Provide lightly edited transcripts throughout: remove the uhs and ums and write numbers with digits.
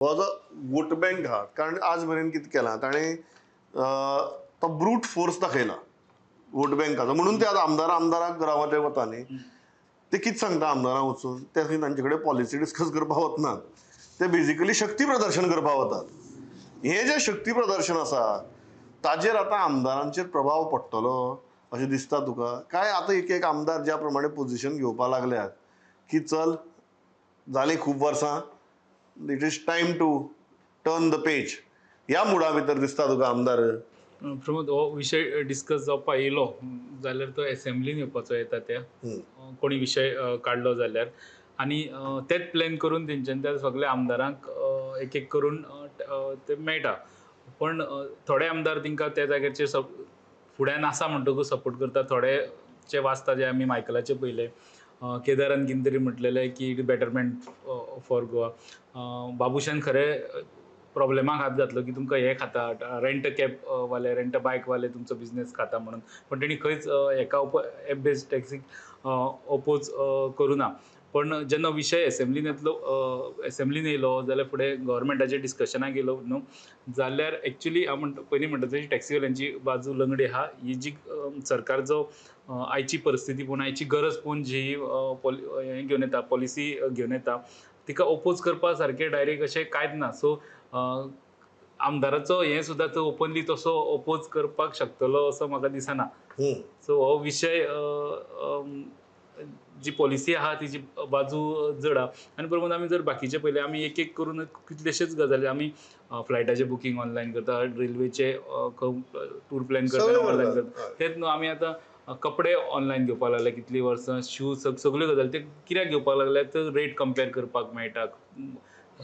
हो जो vote bank आहा, कारण आज मेरेन कितें केलां ताणें, तो ब्रूट फोर्स दाखयला वोट बँकाचो. म्हणून ते आतां आमदारांक घरा वता न्ही, ते कितें सांगता आमदारांक वचून, ते थंय तांचे कडेन पॉलिसी डिस्कस करपाक वचनात, ते बेजिकली शक्ती प्रदर्शन करपाक वतात. हें जें शक्ती प्रदर्शन आसा ताजेर आतां आमदारांचेर प्रभाव पडटलो अशें दिसता तुका काय? आतां एक एक आमदार ज्या प्रमाणे पोझिशन घेवपाक लागल्यात की चल जालीं खूब वर्सां, it is time to turn the page, ह्या मुडा भितर दिसता तुका आमदार? प्रमोद, हो विशय डिस्कस जावपा येयलो जाल्यार तो एसेंब्लीन येवपाचो येता त्या कोणी विशय काडलो जाल्यार आनी तेच प्लॅन करून तेंच्यानी त्या सगल्या आमदारांक एक एक करून ते मेळटा. पण थोडे आमदार तांकां त्या जाग्याचेर फुड्यान आसा म्हणटकूच सपोर्ट करता, थोडे जे वाचता जे आमी मायकलाचे पयले, केदारान कितें तरी म्हटलेलें की it betterment for Goa. Babushan खरें प्रॉब्लेमाक हात घातलो की तुमकां हे खाता, रेंट कॅब वाले, रेंट बायक वाले तुमचो बिजनेस खाता म्हणून, पण तेणी खंयच हेका एप बेस्ड टॅक्सीक ओपोज करूं ना. पण जेन्ना विशय एसेंब्लीन येतलो, एसेंब्लीन येयलो जाल्यार फुडें गव्हर्मेंटाच्या डिस्कशनाक येयलो न्हू जाल्यार एक्चुली हांव म्हणटा, पयलीं म्हणटा तशी टॅक्सीवाल्यांची बाजू लंगडी आहा. ही जी सरकार जो आयची परिस्थिती पळोवन, आयची गरज पळोवन जी हें घेवन येता, पॉलिसी घेवन येता, तिका ओपोज करपा सारकें डायरेक्ट अशें कांयच ना. सो आमदाराचो हें सुद्दां तो ओपनली तसो ओपोज करपाक शकतलो असो म्हाका दिसना. सो हो विशय जी पॉलिसी आहा तिची बाजू जड आहा. आनी प्रमोद, आमी जर बाकीचे पळयले, आमी एक एक करून कितलेशेच गजाली, आमी फ्लायटाचें बुकींग ऑनलायन करता, रेल्वेचे टूर प्लॅन करता सगळें ऑनलायन करतात. करता. तेच न्हू, आमी आतां कपडे ऑनलायन घेवपाक लागले कितलीं वर्सां, शूज, सगल्यो गजाली ते कित्याक घेवपाक लागले तर रेट कंपेर करपाक मेळटा,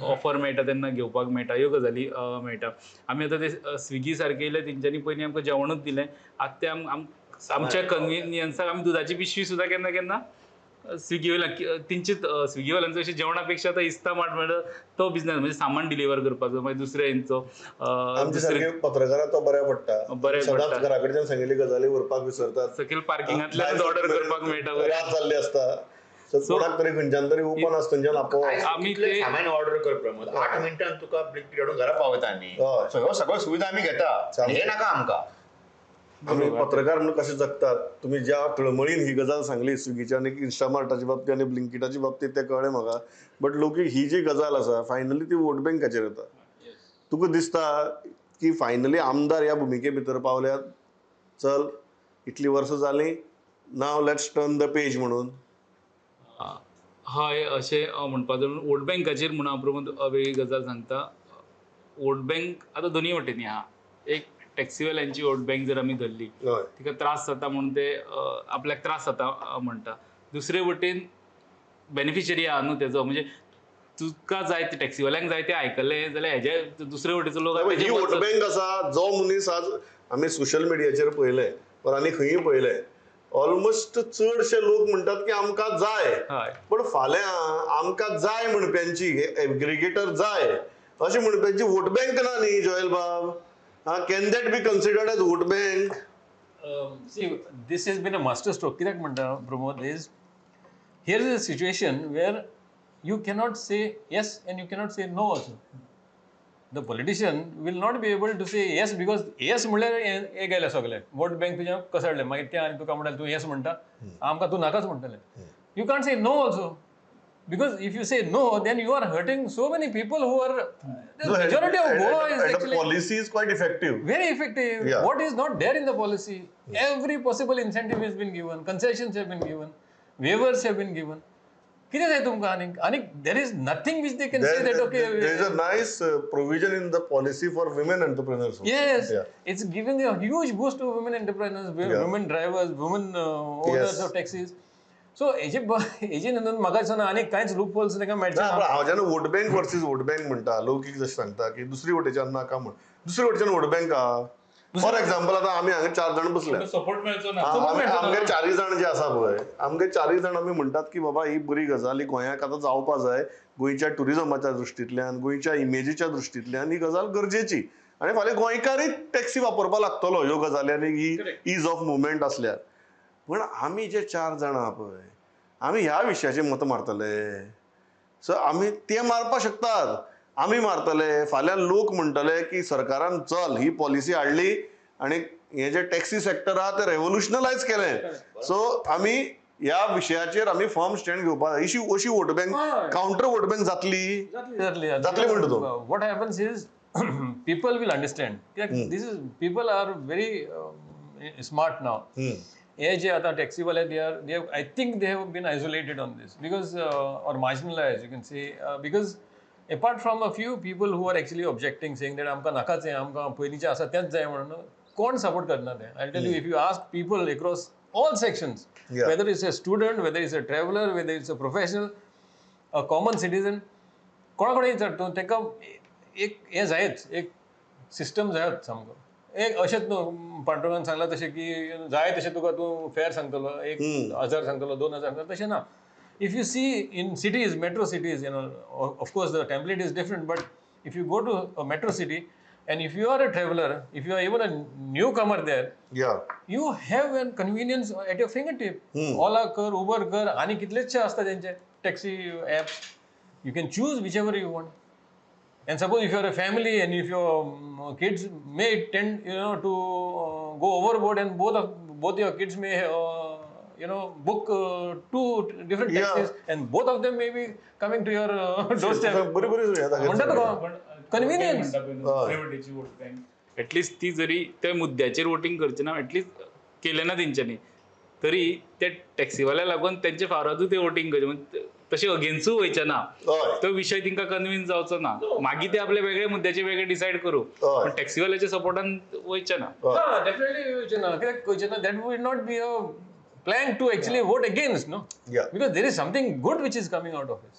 ऑफर मेळटा तेन्ना घेवपाक मेळटा, ह्यो गजाली मेळटा. आमी आतां ते स्विगी सारके येयले, तेंच्यांनी पयलीं आमकां जेवणूच दिलें, आतां ते आमच्या कन्विनियन्साक आमी दुदाची पिशवी सुद्दां केन्ना केन्ना स्विगी वयल्यान तेंचीच स्विगीवाल्यांचो अशें जेवणा पेक्षा आतां इन्स्टामार्ट म्हणल्यार तो बिजनेस म्हणजे सामान डिलिव्हर करपाचो, मागीर दुसरे हेंचो आमच्या दुसरे सारके पत्रकारांक तो बऱ्या पडटा. बऱ्याक सदांच पडटा. घरा कडच्यान सांगिल्ली गजाली व्हरपाक विसरतात. सकयल पार्किंगांतल्यान ऑर्डर करपाक मेळटा. रात जाल्ली आसता. So कोणाक तरी खंयच्यान तरी ओपन आसता, थंयच्यान आपोवप. आमी कितलें ते सामान ऑर्डर कर प्रमोद, 8 मिनटान तुका ब्लिंकिट हाडून घरा पावयता न्ही. सो ह्यो सगळ्यो सुविधा आमी घेता, हे नाका आमकां. आमी पत्रकार म्हणून कशे जगतात, तुमी ज्या तळमळीन ही गजाल सांगली स्विगीच्या आनी इन्स्टामार्टाच्या बाबतींत आनी ब्लिंकिटाच्या बाबतींत तें कळ्ळें म्हाका. बट लोक ही जी गजाल आसा फायनली ती वोट बँकाचेर येता. तुका दिसता की फायनली आमदार ह्या भुमिके भितर पावल्यात, चल इतलीं वर्सां जालीं, now let's turn the page म्हणून? हय, अशें म्हणपाक जाय वोट बँकाचेर म्हणून हांव प्रमोद वेगळी गजाल सांगता. वोट बँक आतां दोनूय वटेनी आहा. एक टॅक्सीवाल्यांची वोट बँक जर आमी धरली, तिका त्रास जाता म्हणून ते आपल्याक त्रास जाता म्हणटा. दुसरे वटेन बेनिफिशरी आहा न्हू तेजो, म्हणजे तुका जाय ते टॅक्सीवाल्यांक जाय ते आयकलें जाल्यार हेजे दुसरे वटेचो लोक ही तेजे वोट बँक आसा. जो मनीस आज आमी सोशल मिडियाचेर पळयले वा आनी खंयूय पळयले, ऑलमोस्ट चडशे लोक म्हणटात की आमकां जाय. पण फाल्यां आमकां जाय म्हणप्यांची, एग्रिगेटर जाय अशें म्हणप्यांची वोट बँक ना न्ही जोयल बाब? Can that be considered as vote bank? See, this has been a master stroke. कित्याक म्हणटा Pramod, is here is a situation where you cannot say yes and you cannot say no also. The politician will not be able to say yes, because yes म्हणल्यार हे गेले सगळे vote bank तुजें कोसळ्ळें. मागीर ते आनी तुका म्हणटाले तूं येस म्हणटा, आमकां तूं नाकाच म्हणटले. You can't say no also, because if you say no, then you are hurting so many people who are the majority of Goa is actually Policy is quite effective. Very effective. What is not there in the policy? Every possible incentive has been given, concessions have been given, waivers have been given. कितें जाय तुमकां आनीक? आनीक there is nothing which they can say that okay. There is a nice provision in the policy for women entrepreneurs also. Yes, it's giving a huge boost to women entrepreneurs, women drivers, women owners of taxis. So हेजे हेजे नंतर म्हाका दिसना आनीक कांयच loop holes तांकां मेळचे ना, ना. पण हांव जेन्ना vote bank versus vote bank म्हणटा, लौकीक जशें सांगता की दुसरी वटेच्यान नाका म्हण, दुसरी वटेच्यान वोट बँक आहा. फॉर एक्झाम्पल, आतां आमी हांगा चार जाण बसल्या. सपोर्ट मेळचो ना. आमगे चारूय जाण जे आसा पळय, आमगे चारूय जाण आमी म्हणटात की बाबा ही बरी गजाल, ही गोंयाक आतां जावपा जाय. गोंयच्या टुरिजमाच्या दृश्टींतल्यान, गोंयच्या इमेजीच्या दृश्टींतल्यान ही गजाल गरजेची आनी फाल्यां गोंयकारूय टॅक्सी वापरपाक लागतलो ह्यो गजाली आनी ही is of movement आसल्यार. पण आमी जे चार जाणां आहा पळय, आमी ह्या विशयाचेर मतां मारतले. सो आमी ते मारपाक शकतात. आमी मारतले. फाल्यां लोक म्हणटले की सरकारान चल ही पॉलिसी हाडली आनी हे जे टॅक्सी सेक्टर आहा ते रेव्होल्युशनलायज केलें. सो आमी ह्या विशयाचेर आमी फर्म स्टँड घेवपा अशी अशी vote bank, counter vote bank जातली. जातली जातली म्हणटा तूं. What happens is people will understand. This is people are very smart now. हे जे आतां टॅक्सीवाले, they are they I think they have been isolated on this because or marginalized, you can say, because apart from a few people who are actually objecting, saying that आमकां नाकाच हें, आमकां पयलींचें आसा तेंच जाय म्हणून कोण सपोर्ट करना तें. I tell you, if you ask people across all sections, whether it's a student, whether it's a traveller, whether it's a professional, a common citizen, कोणा कडेन विचार तूं, ताका एक हें जायच, एक सिस्टम जायच सामको. एक अशेंच न्हू पांडुरंगान सांगलां तशें की जाय तशें तुका तूं फेर सांगतलो, 1000 सांगतलो, 2000 सांगतलो, तशें ना. If you see in cities, metro cities, you know, of course the template is different, but if you go to a metro city and if you are a traveller, if you are even a newcomer there, you have an convenience at your finger tip. Ola कर, Uber कर, आनी कितलेचशे आसता तेंचे taxi apps. You can choose whichever you want. And suppose if you are a family and if your kids may tend, you know, to go overboard, and both your kids may you know, book two different taxis, and both of them may be coming to your doorstep. बरी बरी म्हणटा तुका convenience. Vote bank at least ती जरी त्या मुद्द्याचेर voting करची ना, at least केलें ना तेंच्यांनी, तरी त्या टॅक्सीवाल्या लागून तेंचे फावरादूय ते वोटींग करचें, तशें अगेन्स्टूय वयचें ना. तो विशय तांकां कन्विन्स जावचो ना, मागीर ते आपले वेगळे मुद्द्याचे वेगळे डिसायड करूं, पण टॅक्सीवाल्याच्या सपोर्टान वयचें ना. डेफिनेटली वयचें ना. कित्याक वयचें ना? That will not be a plan to actually vote against, no? Because there is something good which is coming out of it.